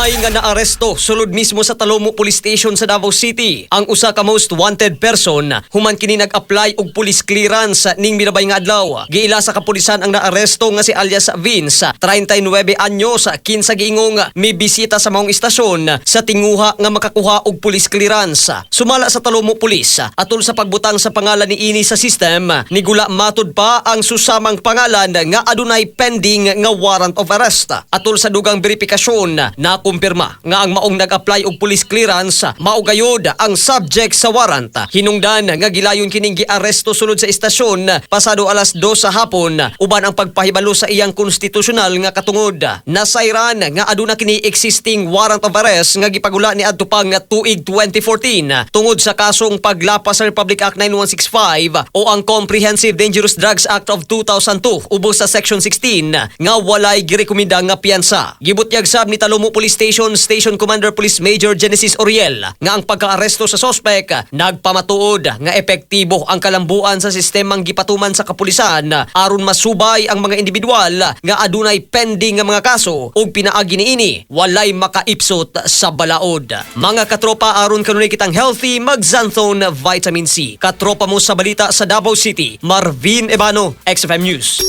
Hinay nga naaresto sulod mismo sa Talomo Police Station sa Davao City ang usa ka most wanted person human kini nag-apply og police clearance ning mirabay nga adlaw. Giila sa kapulisan ang naaresto nga si alias Vince, 39 anyos, kinsa giingong mibisita sa maong istasyon sa tinguha nga makakuha og police clearance. Sumala sa Talomo Police, atol sa pagbutang sa pangalan ni ini sa system, nigula matud pa ang susamang pangalan nga adunay pending nga warrant of arrest. Atol sa dugang verifikasyon, nakumpirma nga ang maong nag-apply og police clearance mao gayud ang subject sa warrant. Hinungdan nga gilayon kining giaresto sulod sa istasyon pasado alas 2 sa hapon uban ang pagpahibalo sa iyang konstitusyonal nga katungod. Nasayran nga aduna kini existing warrant of arrest nga gipagula ni adto pang tuig 2014 tungod sa kasong paglapas sa Republic Act 9165 o ang Comprehensive Dangerous Drugs Act of 2002 ubos sa Section 16 nga walay girekomenda nga piyansa. Gibutyag sab ni Talomo Police Station Station Commander Police Major Genesis Oriel nga ang pagkaaresto sa sospek nagpamatuod nga epektibo ang kalambuan sa sistemang gipatuman sa kapulisan aron masubay ang mga individual nga adunay pending nga mga kaso ug pinaagi niini walay makaipsot sa balaod. Mga katropa, aron kanunay kitang healthy, mag-Xanthone Vitamin C. Katropa mo sa balita sa Davao City, Marvin Ebano, XFM News.